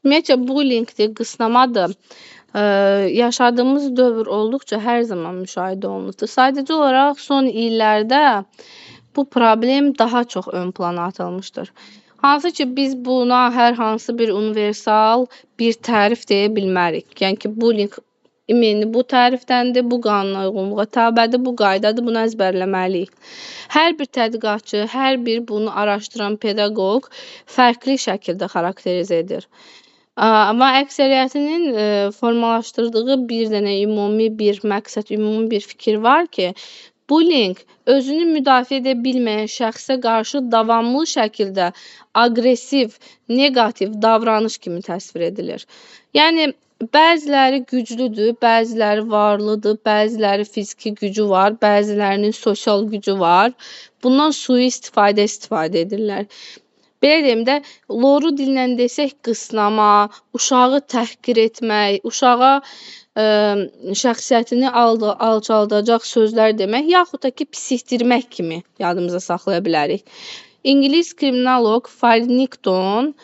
Ümumiyyətcə bullyingdir, qısnamadır. Yaşadığımız dövr olduqca hər zaman müşahidə olunubdur. Sadəcə olaraq son illərdə bu problem daha çox ön plana atılmışdır. Hansı ki, biz buna hər hansı bir universal bir tərif deyə bilmərik. Yəni ki, bullying ümumi bu tərifdəndir, bu qanuna uyğunluğa tabedir, bu qaydadır, bunu əzbərləməliyik. Hər bir tədqiqatçı, hər bir bunu araşdıran pedaqoq fərqli şəkildə xarakterizə edir. Amma əksəriyyətinin formalaşdırdığı bir dənə ümumi bir məqsəd, ümumi bir fikir var ki, bullying özünü müdafiə edə bilməyən şəxsə qarşı davamlı şəkildə aqressiv, neqativ davranış kimi təsvir edilir. Yəni bəziləri güclüdür, bəziləri varlıdır, bəziləri fiziki gücü var, bəzilərinin sosial gücü var. Bundan sui-istifadə istifadə edirlər. Belə deyim də, loru dillə desək qısnama, uşağı təhqir etmək, uşağa şəxsiyyətini alçaldacaq sözlər demək, yaxud da ki, pislikdirmək kimi yadımıza saxlaya bilərik. İngilis kriminoloq Farrington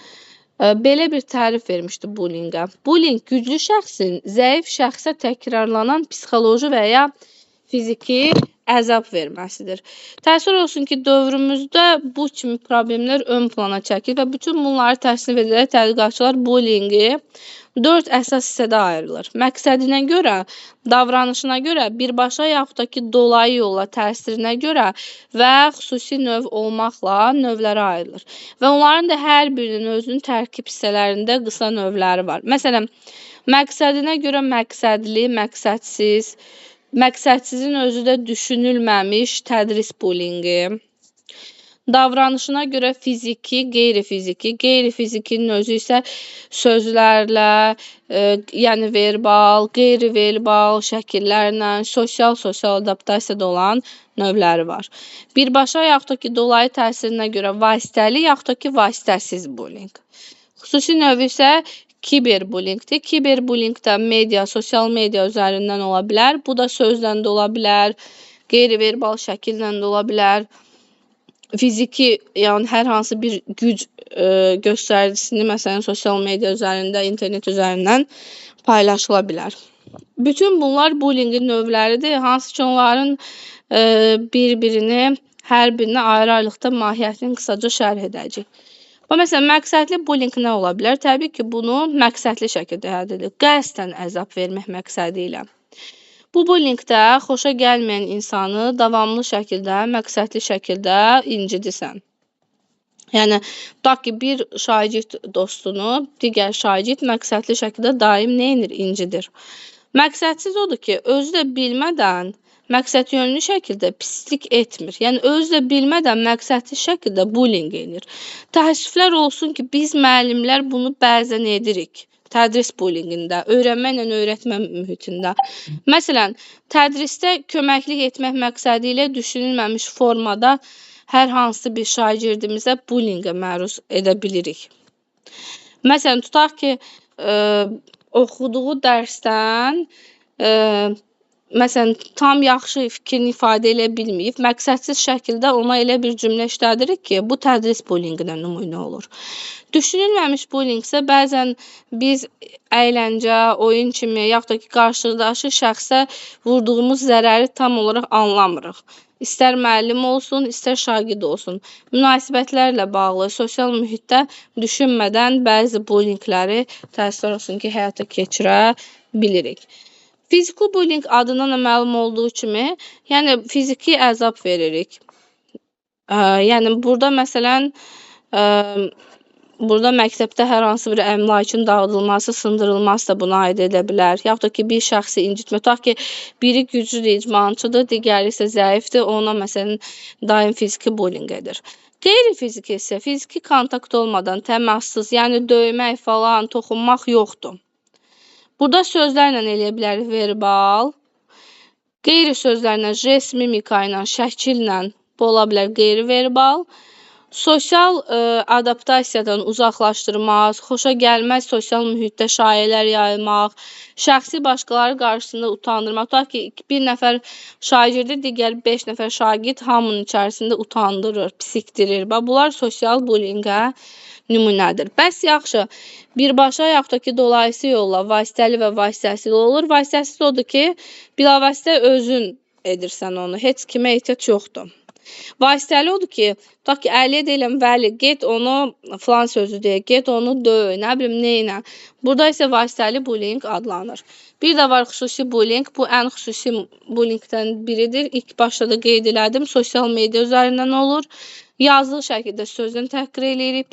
belə bir tərif vermişdi bullyinqə. Bullying güclü şəxsin zəif şəxsə təkrarlanan psixoloji və ya fiziki əzab verməsidir. Təəssüf olsun ki, dövrümüzdə bu kimi problemlər ön plana çəkilir və bütün bunları təsnif edərək tədqiqatçılar bullyinqi 4 əsas hissədə ayrılır. Məqsədinə görə, davranışına görə, birbaşa yaxud da ki, dolayı yolla təsirinə görə və xüsusi növ olmaqla növlərə ayrılır. Və onların da hər birinin özünün tərkib hissələrində qısa növləri var. Məsələn, məqsədinə görə məqsədli, məqsədsiz, məqsədsizin özü də düşünülməmiş tədris bullyinqi. Davranışına görə fiziki, qeyri-fiziki, qeyri-fizikinin özü isə sözlərlə, yəni verbal, qeyri-verbal şəkillərlə, sosial adaptasiyada olan növləri var. Birbaşa yaxud da ki, dolayı təsirinə görə vasitəli yaxud da ki, vasitəsiz bullying. Xüsusi növü isə kiberbullyingdir. Kiberbullying də media, sosial media üzərindən ola bilər. Bu da sözlə də ola bilər, qeyri-verbal şəkillə də ola bilər. Fiziki, yəni hər hansı bir güc göstəricisini, məsələn, sosial media üzərində, internet üzərindən paylaşıla bilər. Bütün bunlar bullyingin növləridir, hansı ki, onların bir-birini, hər birini ayrı-ayrılıqda mahiyyətini qısaca şərh edəcəyik. Bax, məsələn, məqsədli bullying nə ola bilər? Təbii ki, bunu məqsədli şəkildə həyata edilir. Qəsdən əzab vermək məqsədi ilə. Bu bullyingdə xoşa gəlməyən insanı davamlı şəkildə, məqsədli şəkildə incidirsən. Yəni, tutaq ki, bir şagird dostunu digər şagird məqsədli şəkildə daim nə edir? İncidir. Məqsədsiz odur ki, özü də bilmədən məqsədyönlü şəkildə pislik etmir. Yəni, özü də bilmədən məqsədli şəkildə bullying edir. Təəssüflər olsun ki, biz müəllimlər bunu bəzən edirik. Tədris bullyingində, öyrənməklə öyrətmə mühitində. Məsələn, tədrisdə köməklik etmək məqsədi ilə düşünülməmiş formada hər hansı bir şagirdimizə bullyingə məruz edə bilirik. Məsələn, tutaq ki, oxuduğu dərsdən, məsələn, tam yaxşı fikrini ifadə eləyə bilməyib, məqsədsiz şəkildə ona elə bir cümlə işlədirik ki, bu tədris bullyinqinə nümunə olur. Düşünülməmiş bullying isə bəzən biz əyləncə, oyun kimi, yaxud da ki, qarşıdakı şəxsə vurduğumuz zərəri tam olaraq anlamırıq. İstər müəllim olsun, istər şagird olsun. Münasibətlərlə bağlı sosial mühitdə düşünmədən bəzi bullyingləri təəssüf olsun ki, həyata keçirə bilirik. Fiziki bullying adından da məlum olduğu kimi, yəni fiziki əzab veririk. Yəni burada məsələn, burada məktəbdə hər hansı bir əmlakın dağıdılması, sındırılması da buna aid edə bilər. Yaxud da ki, bir şəxsi incitmə. Tutaq ki, biri güclü idmançıdır, digəri isə zəifdir, ona məsələn daim fiziki bullying edir. Qeyri-fiziki isə fiziki kontakt olmadan, təmassız, yəni döymək falan, toxunmaq yoxdur. Burada sözlərlə eləyə bilərik verbal, qeyri sözlərlə, jest, mimika ilə, şəkillə, bu ola bilər qeyri-verbal. Sosial adaptasiyadan uzaqlaşdırmaq, xoşa gəlməz sosial mühitdə şayələr yaymaq, şəxsi başqaları qarşısında utandırmaq. Tutaq ki, bir nəfər şagirdi digər 5 nəfər şagird hamının içərisində utandırır, pisikdirir. Bax, bunlar sosial bullinqə nümunədir. Bəs yaxşı, birbaşa yaxud da ki, dolayısı yolla vasitəli və vasitəsiz olur. Vasitəsiz odur ki, bilavasitə özün edirsən onu, heç kimə ehtiyac yoxdur. Vasitəli odur ki, tutaq ki, Əliyə deyirəm, Vəli, get onu filan sözü deyə, get onu döy, nə bilim, neynə. Burada isə vasitəli bullying adlanır. Bir də var xüsusi bullying. Bu ən xüsusi bullyingdən biridir. İlk başda da qeyd elədim, sosial media üzərindən olur. Yazılı şəkildə sözdən təhqir eləyirik,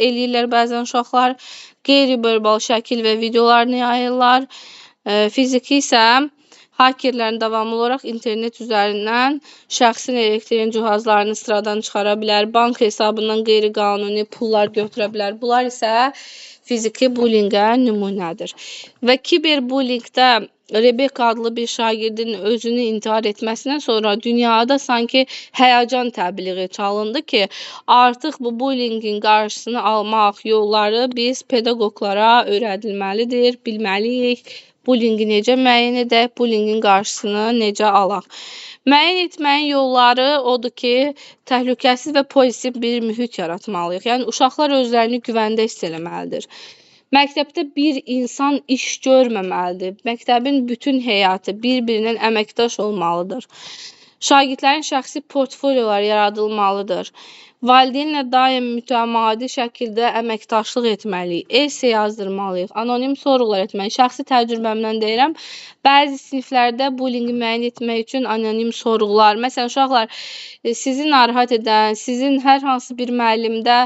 eləyirlər bəzən uşaqlar. Qeyri-verbal şəkil və videolarını yayırlar. Fiziki isə hakerlərin davamlı olaraq internet üzərindən şəxsin elektron cihazlarını sıradan çıxara bilər, bank hesabından qeyri-qanuni pullar götürə bilər. Bunlar isə fiziki bullyinqə nümunədir. Və kiberbullyinqdə Rebecca adlı bir şagirdin özünü intihar etməsindən sonra dünyada sanki həyəcan təbliği çalındı ki, artıq bu bullyinqin qarşısını almaq yolları biz pedaqoqlara öyrədilməlidir, bilməliyik. Bullyinqi necə müəyyən edək, bullyinqin qarşısını necə alaq? Müəyyən etməyin yolları odur ki, təhlükəsiz və pozitiv bir mühit yaratmalıyıq. Yəni, uşaqlar özlərini güvəndə hiss eləməlidir. Məktəbdə bir insan iş görməməlidir. Məktəbin bütün heyəti bir-birindən əməkdaş olmalıdır. Şagirdlərin şəxsi portfolyoları yaradılmalıdır. Valideynlə daim mütəmadi şəkildə əməkdaşlıq etməliyik, esse yazdırmalıyıq, anonim sorğular etməliyik. Şəxsi təcrübəmdən deyirəm, bəzi siniflərdə bullyinqi müəyyən etmək üçün anonim sorğular, məsələn, uşaqlar, sizi narahat edən, sizin hər hansı bir müəllimdə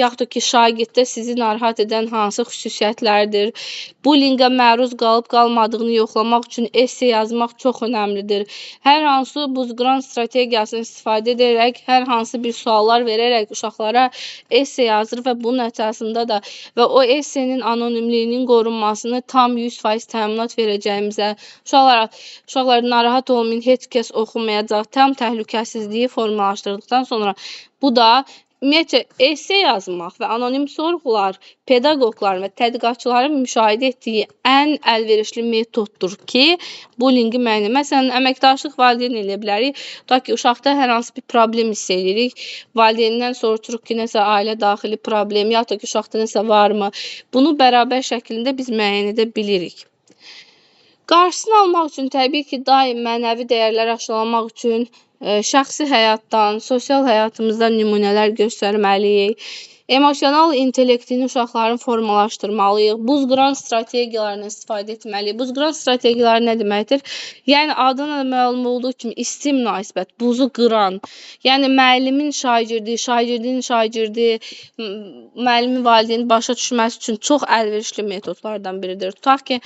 yaxud da ki, şagirddə sizi narahat edən hansı xüsusiyyətlərdir, bullyinqə məruz qalıb qalmadığını yoxlamaq üçün esse yazmaq çox önəmlidir. Hər hansı buzqıran strategiyasını istifadə edərək, hər hansı bir suallar verərək uşaqlara esse yazır və bunun əsasında da və o essenin anonimliyinin qorunmasını tam 100% təminat verəcəyimizə, uşaqlar narahat olmayın, heç kəs oxumayacaq, tam təhlükəsizliyi formalaşdırdıqdan sonra bu da ümumiyyətcə esse yazmaq və anonim sorğular pedaqoqların və tədqiqatçıların müşahidə etdiyi ən əlverişli metoddur ki, bullyinqi müəyyən. Məsələn, əməkdaşlıq valideyn eləyə bilərik. Tutaq ki, uşaqda hər hansı bir problem hiss edirik. Valideyndən soruşuruq ki, nəsə ailə daxili problem, ya da ki, uşaqda nəsə varmı? Bunu bərabər şəklində biz müəyyən edə bilirik. Qarşısını almaq üçün təbii ki, daim mənəvi dəyərlər aşılamaq üçün şəxsi həyatdan, sosial həyatımızdan nümunələr göstərməliyik. Emosional intellektini uşaqların formalaşdırmalıyıq. Buzqıran strategiyalarından istifadə etməliyik. Buzqıran strategiyaları nə deməkdir? Yəni, adına da məlum olduğu kimi isti münasibət, buzu qıran. Yəni, müəllimin şagirdi, şagirdin şagirdi, müəllimin valideyni başa düşməsi üçün çox əlverişli metodlardan biridir. Tutaq ki,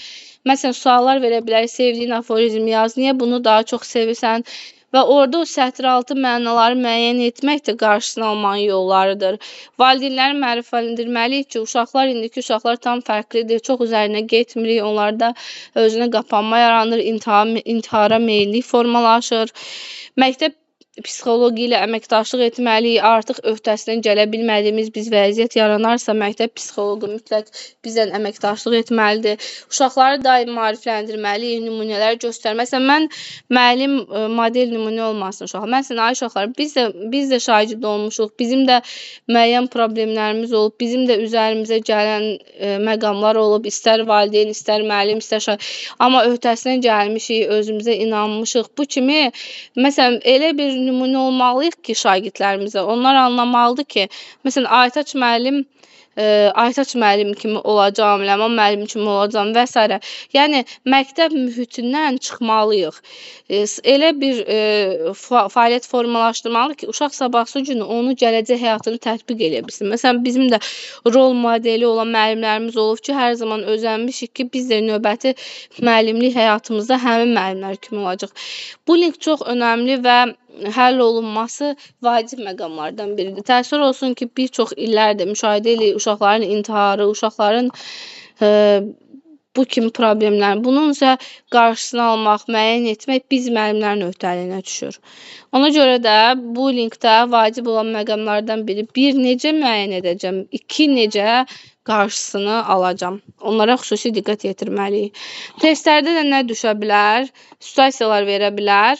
məsələn, suallar verə bilərik, sevdiyin aforizmi yaz, niyə bunu daha çox sevirsən? Və orada o sətiraltı mənaları müəyyən etmək də qarşısını almanın yollarıdır. Valideynləri maarifləndirməliyik ki, uşaqlar, indiki uşaqlar tam fərqlidir, çox üzərinə getmirik, onlarda özünə qapanma yaranır, intihara meyillik formalaşır. Məktəb psixoloqu ilə əməkdaşlıq etməliyik. Artıq öhdəsindən gələ bilmədiyimiz biz vəziyyət yaranarsa, məktəb psixoloqu mütləq bizlə əməkdaşlıq etməlidir. Uşaqları daim maarifləndirməliyik, nümunələr göstərmək. Məsələn, mən müəllim model nümunə olmasın uşaqlar. Məsələn, ay uşaqlar, biz də şagird olmuşuq, bizim də müəyyən problemlərimiz olub, bizim də üzərimizə gələn məqamlar olub, istər valideyn, istər müəllim, istər şagird. Amma öhdəsindən gəlmişik, özümüzə inanmışıq. Bu kimi, məsələn, elə bir nümunə olmalıyıq ki, şagirdlərimizə. Onlar anlamalıdır ki, məsələn, Aytaç müəllim kimi olacağam, Ləman müəllim kimi olacağam və s. Yəni, məktəb mühitindən çıxmalıyıq. Elə bir fəaliyyət formalaşdırmalıyıq ki, uşaq sabahsı günü onu gələcək həyatını tətbiq eləyə bilsin. Məsələn, bizim də rol modeli olan müəllimlərimiz olub ki, hər zaman özənmişik ki, biz də növbəti müəllimlik həyatımızda həmin müəllimlər kimi olacaq. Bullying çox önəmli və həll olunması vacib məqamlardan biridir. Təəssüf olsun ki, bir çox illərdir müşahidə edirik uşaqların intiharı, uşaqların Bu kimi problemlər. Bunun isə qarşısını almaq, müəyyən etmək biz müəllimlərin öhdəliyinə düşür. Ona görə də bullyingdə vacib olan məqamlardan biri bir necə müəyyən edəcəm, iki necə qarşısını alacam. Onlara xüsusi diqqət yetirməliyik. Testlərdə də nə düşə bilər? Situasiyalar verə bilər.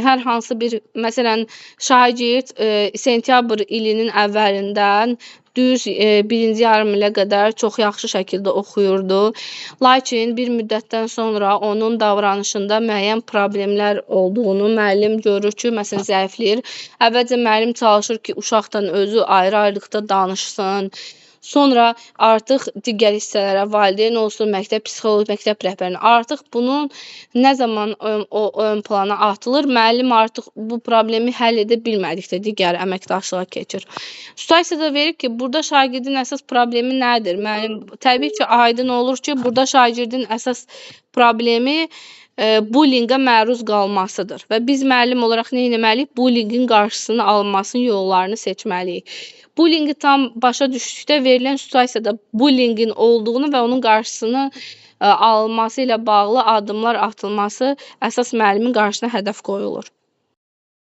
Hər hansı bir, məsələn, şagird sentyabr ilinin əvvəlindən düz birinci yarım ilə qədər çox yaxşı şəkildə oxuyurdu. Lakin bir müddətdən sonra onun davranışında müəyyən problemlər olduğunu müəllim görür ki, məsələn, zəifləyir. Əvvəlcə müəllim çalışır ki, uşaqla özü ayrı-ayrılıqda danışsın. Sonra artıq digər hissələrə, valideyn olsun, məktəb psixoloqu, məktəb rəhbərinə, artıq bunun nə zaman o ön plana atılır, müəllim artıq bu problemi həll edə bilmədikdə digər əməkdaşlığa keçir. Situasiyada verir ki, burada şagirdin əsas problemi nədir? Müəllim, təbii ki, aydın olur ki, burada şagirdin əsas problemi bullyinqə məruz qalmasıdır və biz müəllim olaraq nə etməliyik? Bullyinqin qarşısını alınmasının yollarını seçməliyik. Bullyinqi tam başa düşdükdə verilən situasiyada bullyinqin olduğunu və onun qarşısını alınması ilə bağlı addımlar atılması əsas müəllimin qarşısına hədəf qoyulur.